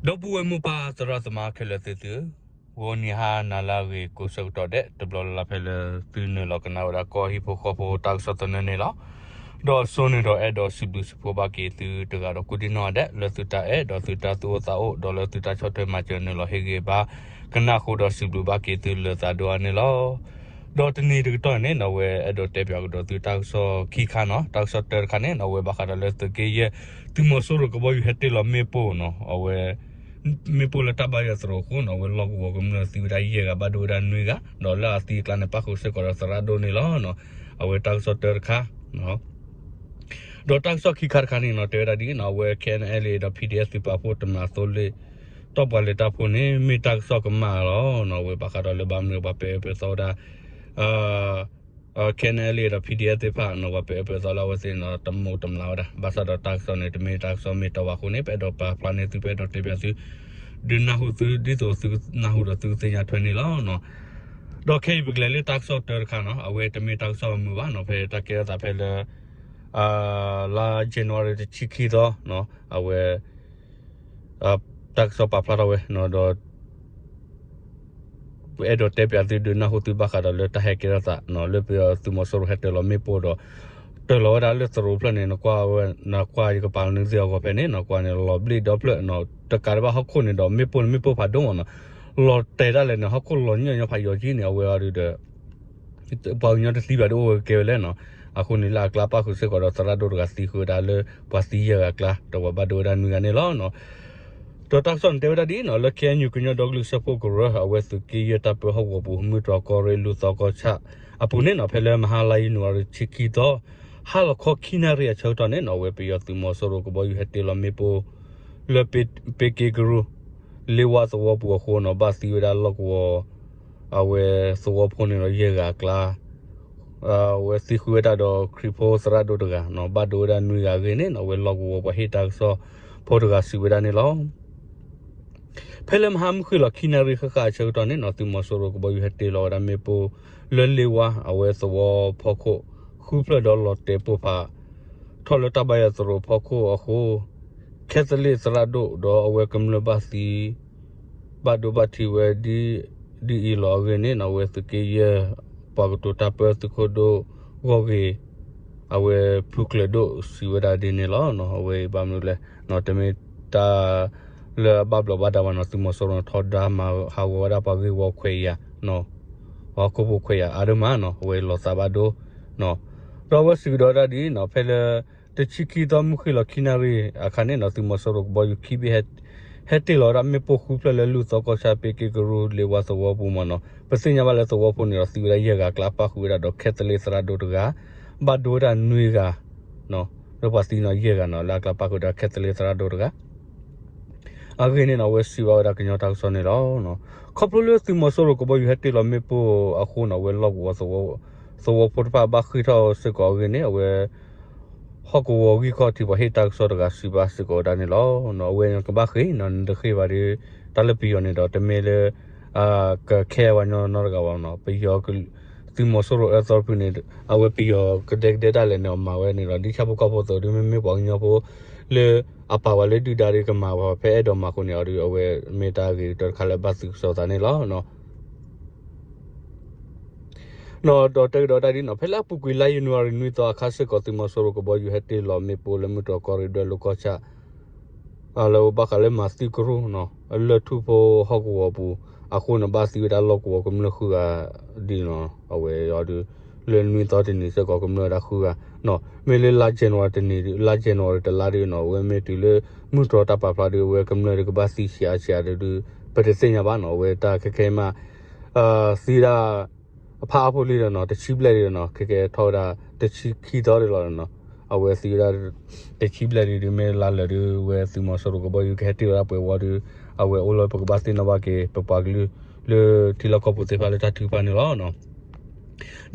ဒီပုၢ်ဝဲၢ်မိၢ်ပၢ်သရၣ်သမါခဲလၢာ်သ့ၣ်သု, ဂီၤနံၤဟါနၤလၢအဂ့ၤကိးဆၢကတီၢ်ဒဲး တဘျီလၢ်လၢ်ဖဲလၢသုနုာ်လီၤကနၣ်ဝဲဒၣ်ကီၢ်ဟံၣ်ဖိဃီဖိတၢ်ကစီၣ်သနၢၣ်န့ၣ်လီၤ. ဒီးစိန့ၣ်ဒီးအဲၣ်ဒိးစံးဘျုးစံးဖှိၣ်ဘၣ်က့ၤသုတဂၤဒီးကိးဒံနီၢ်ဒဲး လၢသုတၢ်အဲၣ်ဒီးသုတၢ်သူၣ်အိၣ်သးအိၣ် ဒီးလၢသုတၢ်ဆီၣ်ထွဲမၤစၢၤနုာ်လီၤဟ့ၣ်ဂံၢ်ဘါ ကနၣ်ဃုာ်ဒီးစံးဘျုးဘၣ်က့ၤသုလၢသးဒိၣ်အါန့ၣ်လီၤ. ဒီးတနံၤတကတီၢ်န့ၣ် အဝဲအဲၣ်ဒိးတဲပၠးကဒီးသုတၢ်ကစီၣ်ခံခါနီၤ, တၢ်ကစီၣ်တၢတခါန့ၣ် အဝဲဘၣ်ဃးဒီးလၢသုးက့ယဲၢ် သုးမီၤစိရိၤကဘီယူၤဟဲတ့ၢ်လီၤမ့ၣ်ပိၢ်နီၤ, အဝဲ မ့ၣ်ပိၢ်လၢတၢ်ဘါယွၤသရိာ်အဃိနီၤ အဝဲလီၢ်ကဝီၤကမျၢၢ်သံဝဲဒၣ်ယဲၢ်ဂၤ ဘၣ်ဒိဝဲဒၣ်နွံဂၤ, ဒီးလၢအသံအကျါန့ၣ် ပၣ်ဃုာ်စ့ၢ်ကီးဒီးသရၣ်ဒိၣ်န့ၣ်လီၤ. အဝဲတၢ်ကစီၣ်တၢတခါ ဒီးတၢ်ကစီၣ်ခံခါတခါန့ၣ်နီၤ တဲဝဲဒၣ်ဒ်နီၤ အဝဲ K N L A ဒီး P D F သုးပာ်ဖှိၣ်တမၤသိလ့ၣ် တီၢ်ပှၤလဲၤတၢ်ဖိန့ၣ် မ့ၢ်တၢ်ကစီၣ်ကမၣ်လီၤ. အဝဲဘၣ်ဃးဒီးလၢဘၣ်မနုၤပှၤပဲာ်အၢပဲာ်သီဝဲဒၣ် K N L A ဒီး P D F သ့ၣ်တဖၣ်နီၤ ပှၤပဲာ်အၢပဲာ်သီလၢအဝဲသ့ၣ်နီၤ တမုာ်တမျးဝဲဒၣ်, ဘၣ်ဆၣ်ဒီးတၢ်ကစီၣ်န့ၣ် တမ့ၢ်တၢ်ကစီၣ်မ့ၢ်တီဘၣ်အဃိန့ၣ် ပအဲၣ်ဒိးပာ်ဖျါန့ၢ်သု ပအဲၣ်ဒိးတဲပၠးသု ဒုးနၢ်ဟူသု ဒ်သိးသုကနၢ်ဟူဒီးသုကသ့ၣ်ညါထွဲန့ၣ်လီၤ. ဒီးခဲအံၤပကလဲၤလၢတၢ်ကစီၣ်တၢတခါနီၤ အဝဲတမ့ၢ်တၢ်ကစီၣ်အမုာ်ဘၣ်နီၤ ဖဲတၢ်ကဲထီၣ်သးဖဲလၢ လါ January တဆံခံသီ အဝဲ တၢ်ကစီၣ်ပာ်ဖျါထီၣ်ဝဲ ဒီး ပအဲၣ်ဒိးတဲပၠးသုဒုးနၢ်ဟူသုဘၣ်ဃးဒီးလၢတၢ်ဟဲကဲထီၣ်သး လၢပယီၤသုးမီၤစိရိၤဟဲတ့ၢ်လီၤမ့ၣ်ပိၢ်ဒီး တ့ၢ်လီၤဝဲဒၣ်လၢသရိာ်ဖျၢၣ်န့ၣ် နကွၢ်ဝဲ နကွၢ်ယကပာ်လီၤနုာ်သ့ၣ်အဂီၢ်ဖဲန့ၣ် နကွၢ်န့ၣ် လီၤဘျ့ၣ်ဒီဖျၢၣ် တကးဒံးဘၣ်ဟီၣ်ခိၣ်န့ၣ်ဒီး မ့ၣ်ပိၢ်န့ၣ် မ့ၣ်ပိၢ်ဖးဒိၣ်မးနီၤ လီၤတဲာ်ဒၣ်လဲာ်န့ၣ် ဟီၣ်ခိၣ်လီၤညီညီဖးယိာ်ကံန့ၣ် အဝဲအီၤဒုးဒီး ပှၤကညီတသံဘၣ်ဒုးအိၣ်ဝဲကဲဝဲလဲၣ်နီၤ. အဃိန့ၣ်လၢအကျါပၣ်ဃုာ်စ့ၢ်ကီးဒီးသရၣ်ဒိၣ်တဂၤသံဃုာ်ဝဲဒၣ်လၢ ပှၤသံယဲၢ်ဂၤအကျါ ဒီးပှၤဘၣ်ဒိဝဲဒၣ်နွံဂၤန့ၣ်လီၤ. ဒီးတၢ်ကစီၣ်န့ၣ်တဲဝဲဒၣ်ဒ်နီၤ လၢ K N U ကညီဒီကလုာ်စၢဖှိၣ်ကရၢ အဝဲသုးက့ယဲၢ်တၢ်ပၢဟီၣ်ကဝီၤပူၤ မုၢ်တြီၢ်ကီၢ်ရ့ၣ်လူၢ်သီကီၢ်ဆၣ်အပူၤန့ၣ်နီၤ ဖဲလၢမဟါလါယနူၤအါရံၤတဆံခံသီ ဟါလီၤခီခံနၣ်ရံၣ်အဆၢကတီၢ်န့ၣ်နီၤ အဝဲပယီၤသုးမီၤစိရိၤကဘီယူၤဟဲတ့ၢ်လီၤမ့ၣ်ပိၢ် လၢ ပ့က့ကရူၢ် လ့ဝါသဝီပူၤအဃိနီၤ ဘၣ်သံဝဲဒၣ်လီၢ်ကဝီၤ အဝဲသဝီဖိန့ၣ်ဒီးယဲၢ်ဂၤအကျါ အဝဲသံဃုာ်ဝဲဒၣ်ဒီးခရံာ်ဖိသရၣ်ဒိၣ်တဂၤနီၤ ဘၣ်ဒိဝဲဒၣ်နွံဂၤအဂ့ၢ်န့ၣ်နီၤ အဝဲလီၢ်ကဝီၤပှၤဟ့ၣ်တၢ်ကစီၣ်ဖိတဂၤစံးဝဲဒၣ်န့ၣ်လီၤ. ဖဲလၢမဟါမုၢ်ဃ့ၢ်လီၤခံနၣ်ရံၣ်ဃၣ်ဃၣ်အဆၢကတီၢ်န့ၣ်နီၤ သုးမီၤစိရိၤကဘီယူၤဟဲတ့ၢ်လီၤဝဲဒၣ်မ့ၣ်ပိၢ် လၢလ့ဝါအဝဲသဝီဖီခိၣ် ဃုဖျၢၣ်ဒီးလီၤတဲာ်ပိၢ်ဖး ထီၣ်လၢတၢ်ဘါယွၤသရိာ်ဖီခိၣ်အဃိ ခဲသလ့ၣ်သရၣ်ဒိၣ်ဒီးအဝဲကမျၢၢ်ဘၣ်သံ ဘၣ်ဒိဘၣ်ထံးဝဲ ဒ်အံၤလီၤအဂ့ၢ်န့ၣ်နီၤ အဝဲသုးက့ယဲၢ် ပှၤကတိၤတၢ်ပၢသုးခိၣ်ဒိၣ်ဂီၢ်ဂ့ၤ အဝဲဖုကျၢၤဒိၣ်စံးဝဲဒၣ်ဒ်န့ၣ်လီၤ. အဝဲဘၣ်မနုၤလဲၣ် တမ့ၢ်တၢ်လၢအဘၣ်ဘျီးဘၣ်ဒါဘၣ်နီၤ သုးမီၤစိရိၤန့ၣ် ထီဒါမၤဟးဂီၤဝဲဒၣ်ပှၤဂ့ၢ်ဝီခွဲးယာ် ပှၤဟီၣ်ခိၣ်ဖိခွဲးယာ်အါဒိၣ်မးနီၤ အဝဲလီၤသးဘၣ်ဒိ ဒီးအဝဲစံးကဒီးဒၣ်ဒ်နီၤ ဖဲလၢ တဆံခံသီမုၢ်ဃ့ၢ်လီၤခံနၣ်ရံၣ်အခါန့ၣ်နီၤ သုးမီၤစိရိၤကဘီယူၤခံဘ့ၣ် ဟဲတ့ၢ်လီၤဝဲဒၣ်မ့ၣ်ပိၢ်ဃုဖျၢၣ်လၢလူၢ်သီကီၢ်ဆၣ် ပ့က့ကရူၢ် လ့ဝါသဝီပူၤမးနီၤ ပသ့ၣ်ညါဘၣ်လၢသဝီဖိန့ၣ်ဒီးသံဝဲဒၣ်ယဲၢ်ဂၤအကျါ ပၣ်ဃုာ်ဝဲဒၣ်ဒီးခဲသလ့ၣ်သရၣ်ဒိၣ်တဂၤ ဘၣ်ဒိဝဲဒၣ်နွံဂၤ လၢပှၤသံနီၤယဲၢ်ဂၤနီၤ လၢအကျါပၣ်ဃုာ်ဒီးခဲသလ့ၣ်သရၣ်ဒိၣ်တဂၤ အဂ့ၢ်န့ၣ်နီၤ အဝဲစံးဘၣ်ဝဲဒၣ်ကညီတၢ်ကစီၣ်န့ၣ်လီၤ. ခီဖျိလၢသုးမီၤစိရိၤကဘီယူၤဟဲတ့ၢ်လီၤမ့ၣ်ပိၢ်အဃိနီၤ အဝဲလီၢ်ကဝီၤသဝီဖိတဖၣ်ဘၣ်ဃ့ၢ်ထီၣ်စ့ၢ်ကီးအဂ့ၢ်န့ၣ် အဝဲ ဟီၣ်ကဝီၤဂံၢ်ခီၣ်ထံးပှၤဟ့ၣ်တၢ်ကစီၣ်တဂၤစံးဘၣ်စ့ၢ်ကီးဝဲဒၣ်န့ၣ်လီၤ. အဝဲကဘၣ်ဃ့ၢ်နီၤ နတဃ့ၢ်ဘၣ်ဒီး တၢ်လၢပယီၤန့ၣ်ဒီး တမ့ၢ်လၢ ကခဲပှၤညီနီတဂၤဘၣ်နီၤ ပယီၤ သုးမီၤစိရိၤအၢသီတဖုန့ၣ် အဝဲပယီၤကဒဲကဒဲဒၣ်လဲာ်န့ၣ် အမၤဝဲန့ၣ်လီၤ. ဒ်ဆၣ်ဖိကီၢ်ဖိအသိးဒီး မ့မ့ၢ်ပှၤကညီဖိလၢအပာ်ဝဲလၢဒုၣ်ဒါဒီးကမၤဝဲဖဲအဲၣ်ဒိးမၤအဃိန့ၣ်အီၤဒီး အဝဲမ့ၢ်တၢ်ဂ့ၤကတၢၢ်တခါလၢဘၣ်သုးကစီၤသးန့ၣ်လီၤ. ဒီးတဲကဒီးတၢ်ဒ်နီၤ ဖဲလၢအပူၤကွံာ်လါယနူၤအါရံၤနွံသီအခါစ့ၢ်ကီး သုးမီၤစိရိၤကဘီယူၤဟဲတ့ၢ်လီၤမ့ၣ်ပိၢ်လၢမုၢ်တြီၢ်ကီၢ်ရ့ၣ်ဒွဲၣ်လိၤကီၢ်ဆၣ် လၢဘၣ်ဃးလၢမၤသုးကရူၢ်နီၤ လၢၢ်ထူၣ်ဖိဟီၣ်ကဝီၤပူၤ အဃိန့ၣ်ဘၣ်သံဝဲဒၣ်လီၢ်ကဝီၤကမျၢၢ်ဃုဂၤဒ်နီၤ အဝဲအီၤဒီး လၢနွံသီတနံၤစ့ၢ်ကီးကမျၢၢ်ဝဲဒၣ်ဃုဂၤနီၤ မ့ၢ်လၢလါ January တနံၤ လါ January တလါဒ်နီၤ အဝဲမ့ၢ်တုၤလၢမုၢ်တြီၢ်တၢ်ပာ်ဖျါဒီး အဝဲကမျၢၢ်ဒီးကဘၣ်သံဆံးအါဆံးအါဒုး ပတသ့ၣ်ညါဘၣ်နီၤ အဝဲတၢ်ခဲခဲအံၤမး သံဒၣ် အဖးအါဖိလံဒီးနီၤ တဆံဘျဲၣ်လံဒီးနီၤ ခဲကဲထီၣ်ဝဲဒၣ်တဆံခံသီဒ်လီၤနီၤ အဝဲသံဝဲဒၣ် တဆံဘျဲၣ်လံဒုး မ့ၢ်လါလၢာ်ဒုး အဝဲသုးမီၤစိရိၤကဘီယူၤကဟဲတ့ၢ်ဝဲဒၣ်ပှဲၤဝီဒီး အဝဲအိၣ်လၢပကဘၣ်သ့ၣ်နီၣ်ဘၣ်က့ၤ ပပှၤကလုာ်လၢထံလီၢ်ကီၢ်ပူၤသ့ၣ်တဖၣ်လၢတၢ်ထုကဖၣ်န့ၣ်လီၤ.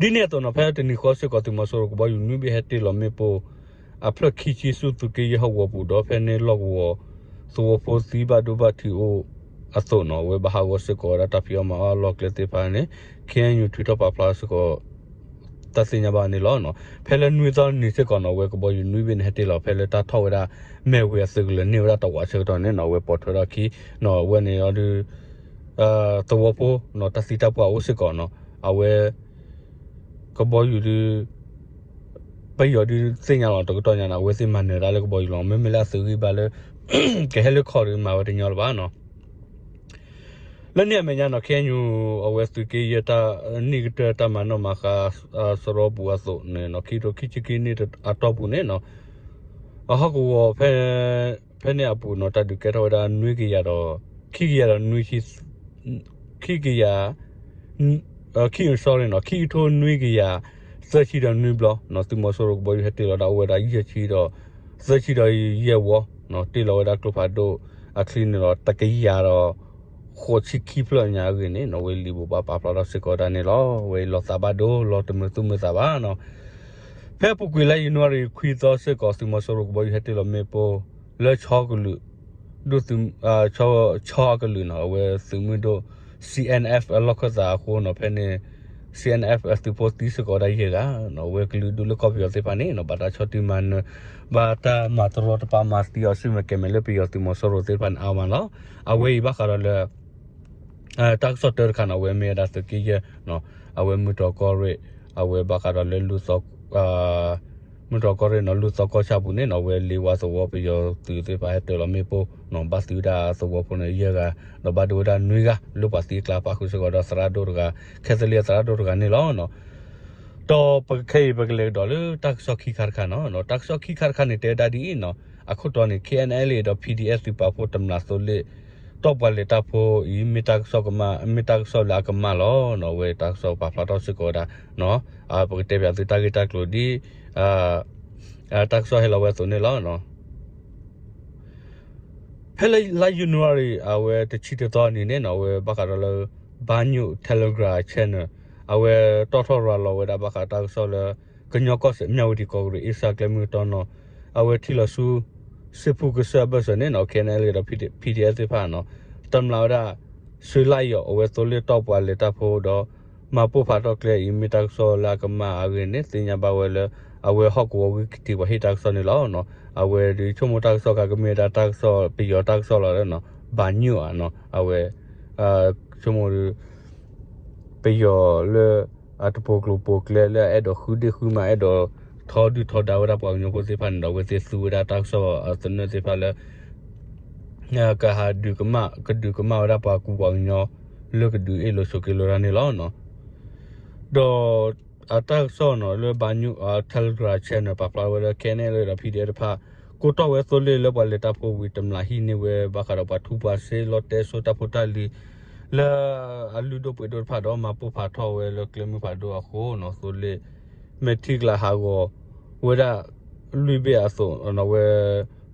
ဒ်န့ၣ်အသိးနီၤ ဖဲတနံၤဃီစ့ၢ်ကီး သုးမီၤစိရိၤကဘီယူၤနွံဘ့ၣ်ဟဲတ့ၢ်လီၤမ့ၣ်ပိၢ်အဖျၢၣ်ခံဆံဆူသုးက့ယဲၢ်ဟီၣ်ကဝီၤပူၤဒီး ဖဲန့ၣ်လီၢ်ကဝီၤ သဝီဖိသံဘၣ်ဒိဘၣ်ထံးအိၣ်အသိးနီၤ အဝဲဘၣ်ဟးဂီၤစ့ၢ်ကီးဝဲဒၣ်တၢ်ဖံးအီၣ်မၤအီၣ်အလီၢ်ကျဲသ့ၣ်တဖၣ်န့ၣ် KNU ထုးထီၣ်ပာ်ဖျါစ့ၢ်ကီး တၢ်သ့ၣ်ညါဘၣ်န့ၣ်လီၤ. ဖဲလၢနွံသီနံၤစ့ၢ်ကီးနီၤ အဝဲကဘီယူၤနွံဘ့ၣ်န့ၣ် ဟဲတ့ၢ်လီၤ ဖဲလၢတၢ်ထီၣ်ဝဲဒၣ် မဲၢ်ဝ့ၤအသုးကလၢၤန့ၢ်ဝဲဒၣ်တဝးဆၢကတီၢ်န့ၣ်နီၤ အဝဲပိာ်ထွဲထီၣ်ခံနီၤ အဝဲန့ၣ်အီၤဒုး သဝီဖိနီၤ တၢ်သံတၢ်ပှၢ်အိၣ်စ့ၢ်ကီးနီၤ အဝဲ ကဘီယူၤဒုး ပယီၤဒုးသ့ၣ်ညါလီၤတကတီၢ်ညါန့ၣ် အဝဲသ့ၣ်မၤနၢၤတၢ်လၢကဘီယူၤလီၤ. မ့မ့ၢ်လၢအသုးဂံၢ်ဘါလၢ ကဟဲလၢခီၣ်ဒီးမၤဝဲတညီလၢၤဘၣ်နီၤ. လၢန့ၣ်အမဲာ်ညါနီၤ ခဲအံၤ အဝဲသုးက့ယဲၢ်တၢ်နံၣ်ကတၢၢ်တၢ်မၤနီၣ်မၤဃါ စရီပူၤအသိးန့ၣ်နီၤ ခံကထိခံဆံခံနံၣ်အတီၢ်ပူၤန့ၣ်နီၤ အဟီၣ်ကဝီၤ ဖဲန့ၣ်အပူၤနီၤ တၢ်ဒုးကဲထီၣ်ဝဲဒၣ်နွံကယၤဒီး ခံကယၤဒီးနွံဆံ ခံကယၤ ခံ sorry နီၤ ခံကထိနွံကယၤ သၢဆံဒီးနွံဘျီနီၤ သုးမီၤစိရိၤကဘီယူၤဟဲတ့ၢ်လီၤဒၣ်အိၣ်ဝဲဒၣ်ယဲၢ်ဆံဒီး သၢဆံဒီးယဲၢ်ဝီနီၤ တ့ၢ်လီၤဝဲဒၣ်ကျိဖးဒိၣ်အချံန့ၣ်ဒီး တကယၤဒီး ဃိးဆံခံဖျၢၣ်ညါအဂ့ၢ်န့ၣ်နီၤ ဝဲလံာ်ဘိးဘၣ်ပာ်ဖျါထီၣ်စ့ၢ်ကီးဒၣ်န့ၣ်လီၤ. ဝဲအံၤလီၤသးဘၣ်ဒိလီၤတမုာ်သူၣ်မုာ်သးဘၣ်နီၤ ဖဲအပူၤကွံာ်လါယနူၤအါရံၤခွံသီစ့ၢ်ကီး သုးမီၤစိရိၤကဘီယူၤဟဲတ့ၢ်လီၤမ့ၣ်ပိၢ် လၢဆီကလုာ် ဒူၣ်သုး ဆီအကလုာ်နီၤ အဝဲသုးမုၢ်ဒိၣ် C N F အလီၢ်ခၢၣ်သးအဃိနီၤ ဖဲန့ၣ် C N F အသုးဖိသံစ့ၢ်ကီးဒၣ်ယဲၢ်ဂၤနီၤ အဝဲကလုာ်ဒူၣ်လၢကီၢ်ပယီၤသ့ၣ်တဖၣ်န့ၣ်နီၤ ဘၣ်တၢ်ဆီၣ်တံၢ်မၤနၢၤ ဘၣ်တၢ်မၤတရီတပါမၤသံအီၤဆူၣ်မဲာ်ကဲၤမဲာ်လၢပယီၤသုးမီၤစိရိၤသ့ၣ်တဖၣ်န့ၣ်အါမးလီၤ. အဝဲအံၤဘၣ်ဃးဒီးလၢ တၢ်ကစီၣ်တၢတခါန့ၣ် အဝဲမ့ၢ်ဝဲဒၣ်သုးက့ယဲၢ် အဝဲမုၢ်တြီၢ်ကီၢ်ရ့ၣ် အဝဲဘၣ်ဃးဒီးလၢ မုၢ်တြီၢ်ကီၢ်ရ့ၣ်နီၤ လူၢ်သီကီၢ်ဆၣ်ပူၤန့ၣ်နီၤ အဝဲလ့ဝါသဝီပယီၤသုးသ့ၣ်တဖၣ်ဟဲတ့ၢ်လီၤမ့ၣ်ပိၢ်နီၤ ဘၣ်သုးဝဲဒၣ်သဝီဖိန့ၣ်ယဲၢ်ဂၤ ဒီးဘၣ်ဒိဝဲဒၣ်နွံဂၤ လၢပှၤသံအကျါပာ်ဃုာ်စ့ၢ်ကီးဒီးသရၣ်ဒိၣ်တဂၤ ခဲသလံအသရၣ်ဒိၣ်တဂၤန့ၣ်လီၤ. ဒီးပခဲအံၤပကလဲၤကဒီးလၢတၢ်ကစီၣ်ခံခါတခါနီၤ တၢ်ကစီၣ်ခံခါတခါန့ၣ် တဲဝဲဒၣ်ဒ်အံၤနီၤ အခိၣ်တီန့ၣ် K N L A ဒီး P D F သုးပာ်ဖှိၣ်တမျာ်သိလ့ၣ် တီၢ်ပှၤလဲၤတၢ်ဖိအံၤ မ့ၢ်တၢ်ကစီၣ်ကမၣ် မ့ၢ်တၢ်ကစီၣ်လၢအကမၣ်လီၤနီၤ အဝဲတၢ်ကစီၣ်ပာ်ဖျါထီၣ်စ့ၢ်ကီးဝဲဒၣ် ပကတဲပၠးသုတၢ်ဂ့ၢ်တၢ်ကျိၤဒ် တၢ်ကစီၣ်ဟဲလီၤဝဲအသိးန့ၣ်လီၤ. ဖဲလါယနူၤအါရံၤ အဝဲတဆံတသီအနံၤန့ၣ်နီၤ အဝဲဘၣ်ဃးဒီးလၢ Bar News Telegram Channel အဝဲတီၣ်ထီၣ်ရၤလီၤဝဲဒၣ်ဘၣ်ဃးတၢ်ကစီၣ်လၢ ကညီကီၢ်စဲၣ် မၠၣ်ဝတံၣ်ကီၢ်ကရ့ၣ် အ့စၢၣ်ကျဲမုၢ်တီနီၤ အဝဲထံၣ်လီၤဆူ စ့ဖူကစၢၢ်အဘၢၣ်စၢၤန့ၣ်နီၤ K N L A ဒီး P D F သ့ၣ်တဖၣ်နီၤ တမျာ်ဝဲဒၣ် စူၤလၢယီၤ အဝဲသိလ့ၣ်တီၢ်ပှၤလဲၤတၢ်ဖိဒီး မၤပိၢ်ဖးထီၣ်ကျဲအံၤ မ့ၢ်တၢ်ကစီၣ်လၢအကမၣ်အဂ့ၢ်န့ၣ် သ့ၣ်ညါဘၣ်ဝဲလၢ အဝဲဟီၣ်ကဝီၤဂံၢ်ထံးပှၤဟ့ၣ်တၢ်ကစီၣ်န့ၣ်လီၤ. အဝဲဒုးဆိကမိၣ်တၢ်ကစီၣ်ကမ့ၢ်ဝဲဒၣ်တၢ်ကစီၣ်ပယီၤတၢ်ကစီၣ်လီၤနီၤ ဘၣ်ညိၣ်ဧါနီၤ အဝဲ ဆိကမိၣ်ဒုး ပယီၤလၢ အတပိာ်ကျိၤပိာ်ကျဲလၢအအဲၣ်ဒိးဃုဒ့ၣ်ဃုမး အဲၣ်ဒိးထီဒုၣ်ထီဒါဝဲဒၣ်ပှၤကညီဖိသ့ၣ်တဖၣ်န့ၣ်ဒီး အဝဲသ့ၣ်သူဝဲဒၣ်တၢ်ကစီၣ်အသနၢၣ်သ့ၣ်တဖၣ်လၢ ကဟးဒုးကမၣ် ကဒုးကမၣ်ဝဲဒၣ်ပှၤကူပှၤကညီ လၢကဒုးအ့ၣ်လိာ်ဆိးက့လိာ်တၢ်န့ၣ်လီၤ. ဒီးအတၢ်ကစီၣ်နီၤ လၢ Bar News Telegram Channel ပာ်ဖျါဝဲလၢ K N L A ဒီး P D F တဖၣ် ကိးတီၢ်ဝဲသိလ့ၣ်လၢပှၤလဲၤတၢ်ဖိဝံၤ တမျာ်ဟံးန့ၢ်ဝဲဘၣ်ဃးဒီးပှၤထူပှၤစ့လီတဲစိတၢ်ဖိတၢ်လံၤ လၢအလုၢ်ဒိၣ်ပှ့ၤဒိၣ်တဖၣ်ဒီး မၤပိၢ်ဖးထီၣ်ဝဲလၢကျဲမုၢ်ဖးဒိၣ်အဃိနီၤ သိလ့ၣ် မဲာ်ထံကလၤဟးဂီၤဝဲဒၣ် လွံၢ်ဘ့ၣ်အသိးနီၤ အဝဲ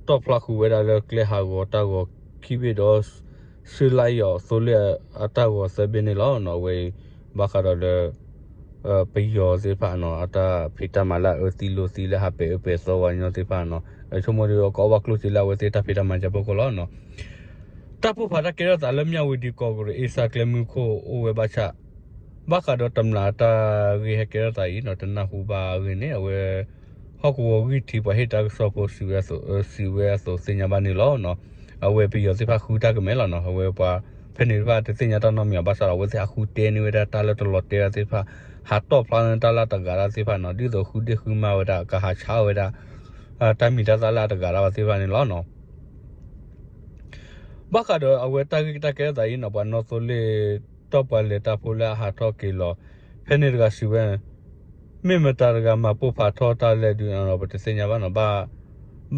တီၣ်ဖျါဃုာ်ဝဲဒၣ်လၢကျဲဟးဂီၤတၢ်ဂီၤခံဘ့ၣ်ဒီး စူၤလၢယီၤသိလ့ၣ်အတၢ်ဂီၤသၢဘ့ၣ်န့ၣ်လီၤ. အဝဲအံၤ ဘၣ်ဃးဒီးလၢ ပယီၤသ့ၣ်တဖၣ်နီၤ အတၢ်ဖံးတၢ်မၤလၢအအၢသံလိာ်သံလၢဟးပဲာ်အၢပဲာ်သီပှၤကညီသ့ၣ်တဖၣ်နီၤ ဆိကမိၣ်ဒီး ကအီၣ်ဘၣ်ကျိၣ်စ့လၢအဝဲသ့ၣ်တၢ်ဖံးတၢ်မၤကၢဖီခိၣ်လီၤ. တၢ်ပိၢ်ဖးတၢ်ကဲထီၣ်သးလၢမၠၣ်ဝတံၣ်ကီၢ်ကရ့ၣ် အ့စၢၣ်ကျဲမုၢ်ခိၣ်အိၣ်ဝဲဘၣ်ဆၣ် ဘၣ်ဃးဒီးတမျာ်တၢ်ဂ့ၢ်ဟဲကဲထီၣ်သးအံၤနီၤ တနၢ်ဟူဘၣ်အဂ့ၢ်န့ၣ် အဝဲ ဟီၣ်ကဝီၤဂံၢ်ထံးပှၤဟ့ၣ်တၢ်ကစီၣ်ဖိ စံးဝဲအသိးသ့ၣ်ညါဘၣ်န့ၣ်လီၤ. အဝဲပယီၤသ့ၣ်တဖၣ်ဃုတၢ်ကမဲာ်လီၤနီၤ အဝဲပှၤ ဖဲန့ၣ်တဖၣ်တသ့ၣ်ညါတၢ်နီတမံၤဘၣ်ဆၣ်ဒီး အဝဲသ့ၣ်ဟးဃုတဲန့ၢ်ဝဲဒၣ်တၢ်လၢတလီၤတဲာ်တၢ်သ့ၣ်တဖၣ် ဟးတီၣ်ဖျါန့ၢ်တၢ်လၢတဂၤတၢ်သ့ၣ်တဖၣ်နီၤ ဒ်သိးဃုဒ့ၣ်ဃုမးဝဲဒၣ် ကဟးဆါဝဲဒၣ် တၢ်မံၤတၢ်သၣ်လၢအတဂၤတၢ်ဘၣ်သ့ၣ်တဖၣ်န့ၣ်လီၤ. ဘၣ်ဃးဒီးအဝဲတၢ်ဂ့ၢ်တၢ်ကဲထီၣ်သးအံၤနီၤ ပှၤနီၣ်သိလ့ၣ်တီၢ်ပှၤလဲၤတၢ်ဖိလၢအဟးထီၣ်က့ၤလီၤ ဖဲန့ၣ်တဂၤစံးဝဲ မ့ၢ်မတၤတဂၤမၤပိၢ်ဖးထီၣ်တၢ်လဲၣ်ဒုး ပတသ့ၣ်ညါဘၣ်နီၤ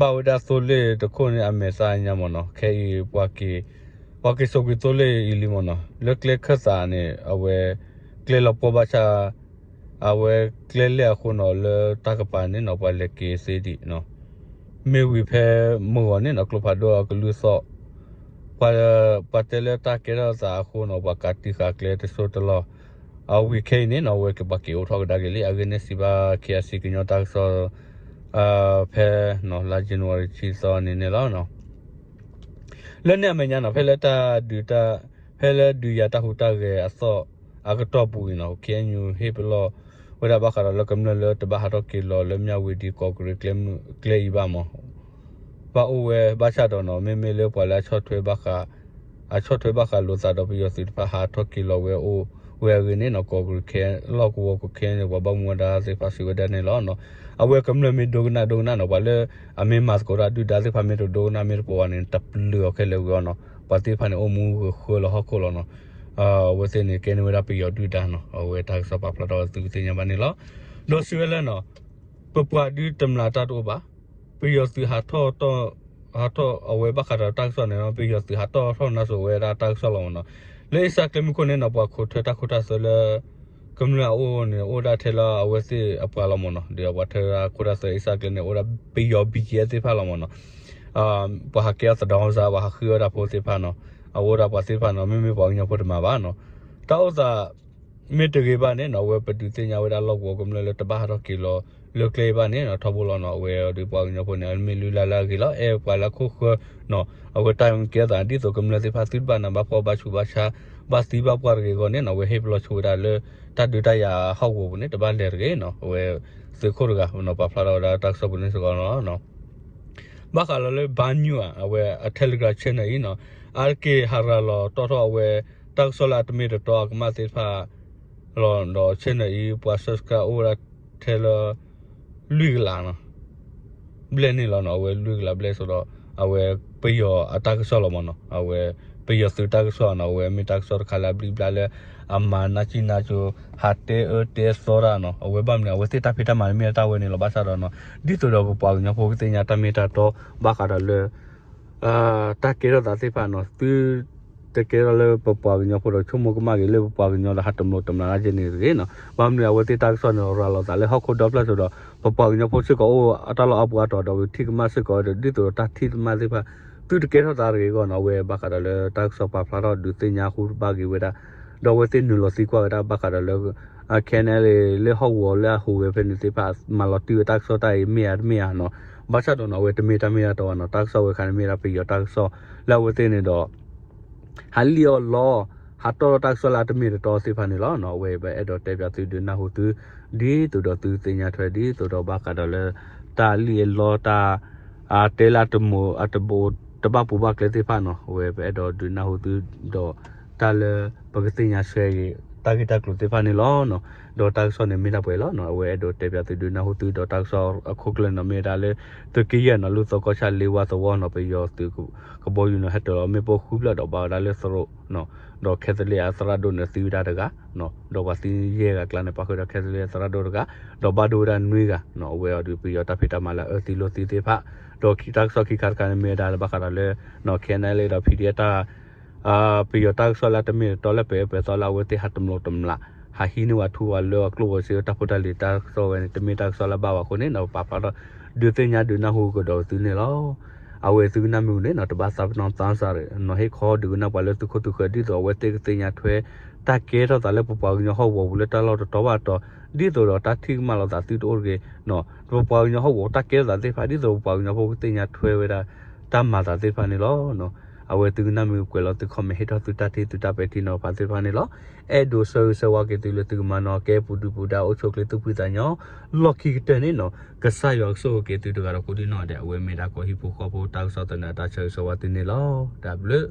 ဘၣ်ဝဲဒၣ်သိလ့ၣ်တခိၣ်န့ၣ်အမဲာ်သၣ်ညါမ့ၢ်နီၤ ခဲအံၤ ပှၤက့ၤစိာ်ကွံာ်သိလ့ၣ်အံၤလံမ့ၢ်နီၤ လၢကျဲခၢၣ်သးန့ၣ် အဝဲ ကျဲလီၤပှီၢ်ဘၣ်ဆၣ် အဝဲကျဲလဲၣ်အဃိနီၤ လၢတၢ်ကပၤန့ၣ်နီၤ ပှၤလဲၤက့ၤသ့ဒံးနီၤ မ့ၢ်ဝံၤဖဲမုၢ်ဂီၤန့ၣ်နီၤ ကျိဖးဒိၣ်အကလုၢ်သီၣ် ပှၤ ပှၤတဲလၢတၢ်ကဲထီၣ်သးအဃိနီၤ ပှၤကးတံာ်ဃာ်ကျဲတစိၢ်တလီၢ် အဝံၤခဲအံၤန့ၣ်နီၤ အဝဲကဘၣ်က့ၤအိးထီၣ်ကဒါက့ၤလံ အဂ့ၢ်န့ၣ်စံးဘၣ် K I C ကညီတၢ်ကစီၣ် ဖဲ လါ January တဆံသီန့ၣ်န့ၣ်လီၤ. လၢန့ၣ်အမဲာ်ညါနီၤ ဖဲလၢတၢ်ဒုးတၢ် ဖဲလၢဒုးယၤတၢ်ဟူးတၢ်ဂဲၤအသီၣ်အကတီၢ်ပူၤအံၤနီၤ K N U ဟ့ၣ်ပလီၢ် ဝဲဒၣ်ဘၣ်ဃးဒီးလၢကမျၢၢ်လၢတဘၣ်ဟးထီၣ်က့ၤလီၤလၢမၠၣ်ဝတံၤကီးကရံးကျဲမုၢ်ကျဲအံၤဘၣ်မး ဘၣ်အိၣ်ဝဲဘၣ်ဆၣ်ဒီးနီၤ မ့မ့ၢ်လၢပှၤလၢအဆီၣ်ထွဲဘၣ်ဃး အဆီၣ်ထွဲဘၣ်ဃးလိာ်သးဒီးပယီၤသုးတဖၣ်ဟးထီၣ်က့ၤလီၤဝဲအိၣ်ဝဲအဂ့ၢ်န့ၣ်နီၤ ကီးကရံးခဲ လီၢ်ကဝီၤကခဲန့ၣ် ပှၤဘၣ်မူဘၣ်ဒါသ့ၣ်တဖၣ်စံးဝဲဒၣ်န့ၣ်လီၤ. အဝဲကမျၢၢ်မ့ၢ်ဒိကနၣ်ဒိကနၣ်နီၤ ပှၤလၢအမ့ၢ်မၤသကိးတၢ်ဒုၣ်ဒါသ့ၣ်တဖၣ်မ့ၢ်တဒိကနၣ်မ့ၢ်တပိာ်ဘၣ်န့ၣ် တပျုာ်အီၤခဲလၢာ်ဝံၤအီၤနီၤ ပှၤသ့ၣ်တဖၣ်န့ၣ်အိၣ်မူဂဲၤဃၢလီၤဟီၣ်ခိၣ်လီၤနီၤ အဝဲသ့ၣ်န့ၣ်ကဲန့ၢ်ဝဲဒၣ်ပယီၤဒုၣ်ဒါနီၤ အဝဲတၢ်ကစီၣ်ပာ်ဖျါထီၣ်သုကသ့ၣ်ညါဘၣ်န့ၣ်လီၤ. ဒီးစံးဝဲလၢနီၤ ပပှၤဒုတမျးတၢ်တအိၣ်ဘၣ် ပယီၤသုးဟးထီၣ် ဟးထီၣ်အဝဲဘၣ်ဃးဒီးတၢ်ကစီၣ်န့ၣ် ပယီၤသုးဟးထီၣ်ထီၣ်နါစိၤဝဲဒၣ်တၢ်ကစီၣ်လီၤမးနီၤ လၢအ့စၣ်ကျဲမုၢ်ခိၣ်န့ၣ်နီၤ ပှၤခိးထွဲတၢ်ခိတၢ်သွဲလၢ ကမျၢၢ်အအိၣ်န့ၣ် အိၣ်ဒၣ်ထဲလၢအဝဲသ့ၣ်အပှၤလီၤမးနီၤ ဒီးပှၤထွဲတၢ်ခိတၢ်သွဲအ့စၣ်ကျဲန့ၣ် အိၣ်ဒၣ်ပယီၤ ဘံကဲ သ့ၣ်တဖၣ်လီၤမးနီၤ ပှၤဟးကဲအီၤသဒီစါ ပှၤဟးဃုအီၣ်တၢ်ဖိသ့ၣ်တဖၣ်နီၤ အအိၣ်ဒၣ်ပှၤသ့ၣ်တဖၣ်နီၤ မ့မ့ၢ်ပှၤကညီဖိတမၤဘၣ်နီၤ တၢ်အိၣ်သး မ့ၢ်တဂ့ၤဘၣ်န့ၣ်နီၤ အဝဲပဒုးသ့ၣ်ညါဝဲဒၣ်လီၢ်ကဝီၤကမျၢၢ်လၢတဘၣ်ဟးထီၣ်က့ၤလီၤလၢကျဲအံၤဘၣ်န့ၣ်နီၤ ထီဘိလီၤနီၤ အဝဲအီၤဒီးပှၤကညီဖိန့ၣ် အမ့ၢ်လုၢ်လၢ်လၢအဂ့ၤလီၤ အဲၣ်ပှၤလၢအခိၣ်ဃၢၤနီၤ အဝဲတၢ်ကဲသးဒ်သိးကမျၢၢ်သ့ၣ်တဖၣ် သုတဘၣ်နးဘၣ်ဖှီၣ်ဘၣ်ဆူးဘၣ်ဆါ ဘၣ်သံဘၣ်ပှၢ်တဂ့ၤအဂီၢ်န့ၣ်နီၤ အဝဲဟ့ၣ်ပလီၢ်ဆိဝဲဒၣ်လၢ တၢ်ဒုးတၢ်ယၤဟီၣ်ကဝီၤပူၤန့ၣ် တဘၣ်လဲၤတဂ့ၤနီၤ အဝဲသုးခိၣ်တဂၤနီၤ ပာ်ဖျါထီၣ်ဝဲဒၣ်တၢ်ကစီၣ်ပူၤန့ၣ်စ့ၢ်ကီးနီၤ ဘၣ်ဃးလီၤလၢ ဘါညူၣ် အဝဲအ Telegram channel အံၤနီၤ အါတက့ၢ်ဟးရၤလီၤတီၣ်ထီၣ်အဝဲ တၢ်ကစီၣ်လၢအတမ့ၢ်တတီအကမၣ်သ့ၣ်တဖၣ်လီၤ ဒီး channel အံၤ ပှၤ subscribe အိၣ်ဝဲဒၣ်ထဲလၢ လွံၢ်ကလးနီၤ ဘျဲၣ်န့ၣ်လီၤနီၤ အဝဲလွံၢ်ကလးဘျဲၣ်ဆိဒီး အဝဲပယီၤအတၢ်ကစီၣ်လီၤမးနီၤ အဝဲပယီၤသုးတၢ်ကစီၣ်နီၤ အဝဲမ့ၢ်တၢ်ကစီၣ်တခါလၢအဘျံးဘျါလၢ အမၤနၢ်ကံၢ်နၢ်ကၠိ ဟးတဲအၢတဲသီတၢ်နီၤ အဝဲဘၣ်မနုၤ အဝဲသ့ၣ်တၢ်ဖံးတၢ်မၤမ့ၢ်တၢ်ဝဲန့ၣ်လီၤ ဘၣ်ဆၣ်ဒီးနီၤ ဒ်သိးဒီးပပှၤကညီဖိကသ့ၣ်ညါတၢ်မ့ၢ်တၢ်တီ ဘၣ်ဃးဒီးလၢ တၢ်ကဲထီၣ်သးသ့ၣ်တဖၣ်နီၤ သုတကဲထီၣ်လၢပပှၤကညီဖိဒီး ဆိကမိၣ်ကမၣ်က့ၤလၢပပှၤကညီဒီးဟးတမျိးတမျာ်ဒၣ်ကဲန့ၣ်တဂ့ၤနီၤ ဘၣ်မနုၤ အဝဲသ့ၣ်တၢ်ကစီၣ်န့ၣ် ရၤလီၤသးလၢဟီၣ်ခိၣ်ဒီဖျၢၣ်ဆိဒီး ပပှၤကညီဖိစ့ၢ်ကီးအိၣ်အတၢ်လီၢ်အါပူၤအါတီၤဒီး ပထံၣ်ကမၣ်စ့ၢ်ကီးဒီး ဒ်သိးဒီးတၢ်ထံၣ်ကမၣ်သ့ၣ်တဖၣ် သုတကဲထီၣ်သးတဂ့ၤအဂီၢ်နီၤ အဝဲဘၣ်ဃးဒီးလၢတၢ်ကစီၣ်ပာ်ဖျါထီၣ်ဒုးသ့ၣ်ညါဟူဘၣ်က့ၤဝဲဒၣ် ဒီးအဝဲသ့ၣ်နုာ်လီၤသံကွၢ်ဝဲဒၣ်ဘၣ်ဃးဒီးလၢ KNLA လၢဟီၣ်ကဝီၤလၢအဟူးဂဲၤဖဲန့ၣ်သ့ၣ်တဖၣ် မၤလီၤတံၢ်ဝဲတၢ်ကစီၣ်တၢ်အံၤမ့ၢ်ဧါတမ့ၢ်ဧါနီၤ ဘၣ်ဆၣ်ဒီးနီၤ အဝဲတမ့ၢ်တၢ်မ့ၢ်တၢ်တီဘၣ်နီၤ တၢ်ကစီၣ်ဝဲခါန့ၣ်မ့ၢ်ဒၣ်ပယီၤတၢ်ကစီၣ်လၢအဝဲသ့ၣ်န့ၣ်ဒီး ဟးလံၣ်အီၣ်လီ ဟးတီၣ်ထီၣ်တၢ်ကစီၣ်လၢအတမ့ၢ်တတီသ့ၣ်တဖၣ်န့ၣ်လီၤ. အဝဲပအဲၣ်ဒိးတဲပၠးသုဒုးနၢ်ဟူသု ဒ်သိးဒီးသုသ့ၣ်ညါထွဲ ဒ်သိးဒီးဘၣ်ဃးဒီးလၢ တၢ်လံၣ်အီၣ်လီ တၢ် အတဲလၢအတမိၢ်အတဘိး တဘၣ်ပူၤဘၣ်ကျဲသ့ၣ်တဖၣ်နီၤ အဝဲပအဲၣ်ဒိးဒုးနၢ်ဟူသု ဒီးတၢ်လၢပကသ့ၣ်ညါဆှဲဂ့ၤ တၢ်ဂ့ၢ်တၢ်ကျိၤသ့ၣ်တဖၣ်န့ၣ်လီၤ. ဒီးတၢ်ကစီၣ်န့ၣ်မ့ၢ်ဒၣ်ပှဲၤလီၤ. အဝဲအဲၣ်ဒိးတဲပၠးသုဒုးနၢ်ဟူသု ဒီးတၢ်ကစီၣ်အခိၣ်ကျၢၢ်န့ၣ်မ့ၢ်ဝဲဒၣ်လၢ သုးက့ယဲၢ်နီၤ လူၢ်သီကီၢ်ဆၣ်လ့ဝါသဝီနီၤ ပယီၤသုးကဘီယူၤန့ၣ် ဟဲတၢၤလီၤမ့ၣ်ပိၢ်ဃုဖျၢၣ်ဒီးဘၣ်ဝဲဒၣ်လၢသရိာ် ဒီး Catholic အသရၣ်ဒိၣ်န့ၣ်သံဝဲဒၣ်တဂၤ ဒီးပှၤသံယဲၢ်ဂၤကျါန့ၣ် ပၣ်ဃုာ်ဒီး Catholic အသရၣ်ဒိၣ်တဂၤ ဒီးဘၣ်ဒိဝဲဒၣ်နွံဂၤ အဝဲအီၤဒုးပယီၤတၢ်ဖံးတၢ်မၤလၢအအၢသံလိာ်သံသ့ၣ်တဖၣ် ဒီးတၢ်ကစီၣ်ခံခါတခါန့ၣ်မ့ၢ်ဝဲဒၣ်လၢဘၣ်ဃးဒီးလၢ KNLA ဒီး PDF တၢ် ပယီၤတၢ်ကစီၣ်လၢအတမ့ၢ်တတီလၢပအဲၣ်ပၢၤသီလၢအဝဲသ့ၣ်ဟးတမျိးတမျာ် ဟးဟံးန့ၢ်ဝဲထူဝဲလၢအကျိၣ်ဝဲစ့တၢ်ဖိတၢ်လံၤတၢ်ကစီၣ်ဝဲန့ၣ် တမ့ၢ်တၢ်ကစီၣ်လၢဘၣ်ဘၣ်အဃိန့ၣ် ပာ်ဖျါထီၣ် ဒုးသ့ၣ်ညါဒုးနၢ်ဟူကဒီးသုန့ၣ်လီၤ. အဝဲသုကနၣ်မ့ၢ်ဝံၤန့ၣ်နီၤ တဘၣ်သးပ့ၤနီၣ်သးစၢ်ရ့ၣ် နီၤဟ့ၣ်ခီဒုးကနၣ်ပှၤလၢသုခိၣ်သုဃၢၤ ဒ်သိးအဝဲသ့ၣ်ကသ့ၣ်ညါထွဲ တၢ်ကဲထီၣ်သးလၢပပှၤကညီဟီၣ်ကဝီၤပူၤလၢတၢ်လီၢ်တတီဘၣ်တီၤ ဒ်သိးဒီးတၢ်ထံၣ်ကမၣ်လိာ်သးသုတအိၣ်တဂ့ၤ ပပှၤကညီဟီၣ်ကဝီၤတၢ်ကဲထီၣ်သးသ့ၣ်တဖၣ် ဒ်သိးပပှၤကညီဖိကသ့ၣ်ညါထွဲဝဲဒၣ် တၢ်မၤသးသ့ၣ်တဖၣ်န့ၣ်လီၤ. အဝဲသုကနၣ်မ့ၢ်ကွဲးလီၤသု comment ဟ့ၣ်ထီၣ်သုတၢ်ထံၣ်သုတၢ်ပဲာ်ထံနီၤဖးသ့ၣ်တဖၣ်န့ၣ်လီၤ. အဲၣ်ဒိးဆၢဂ့ၤဆၢဝါက့ၤသုလၢသုကမၤနီၣ်ကဲပူၤဒုၣ်ပူၤဒါအိၣ်ဆူၣ်အိၣ်ချ့သူၣ်ဖှံသးညီ လီၢ်ခံကတၢၢ်န့ၣ်နီၤ ကစၢ်ယွၤကဆိၣ်ဂ့ၤက့ၤသုတဂၤဒီးကိးဒံနီၢ်ဒဲး အဝဲမ့ၢ်ဒၣ်ကီၢ်ဟံၣ်ဖိဃီဖိတၢ်ကစီၣ်သန့အတၢ်ဆၢဂ့ၤဆၢဝါသုန့ၣ်လီၤ. တၢ်ဘျုး